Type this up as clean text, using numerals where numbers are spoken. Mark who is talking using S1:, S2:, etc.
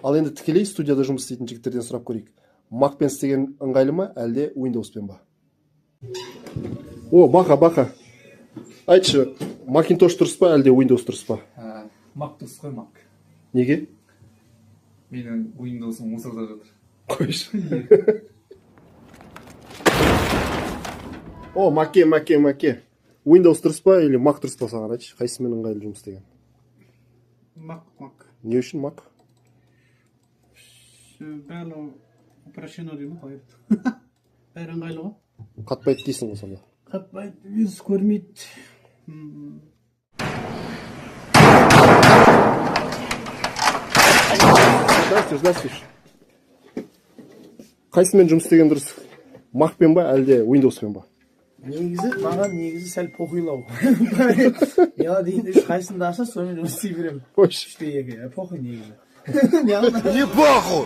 S1: Ал енді тікелей студияда жұмыс істейтін жігіттерден сұрап көрейік: Макпен істеген ыңғайлы ма, әлде Windowспен ба? О, Баха, Баха, айтшы, Макинтош дұрыс па, әлде Windows дұрыс па?
S2: Мак дұрыс қой, Мак.
S1: Неге?
S2: Менің Windows'ым мусорда жатыр.
S1: Қойшы. О, Маке, Маке, Маке, Windows дұрыс па или Мак дұрыс па, саған айтшы, қайсысымен ыңғайлы жұмыс істеген?
S3: Мак, Мак.
S1: Не үшін Мак?
S3: Барлығы упрощено дейді ма, қалай еді, бәрі ыңғайлы ғой.
S1: Қатпайды дейсің ғой сонда?
S3: Қатпайды, вирус көрмейді.
S1: Здравствуйте, здравствуйте. Қайсысымен жұмыс істеген дұрыс, Макпен ба, әлде Windowспен ба?
S4: Негізі маған, негізі сәл похуйлау. Маған дейін үш қайсысын да ашса, сонымен жұмыс істей беремін.
S1: Қойшы.
S4: Үште екі, похуй негізі. Не.
S5: Не похуй!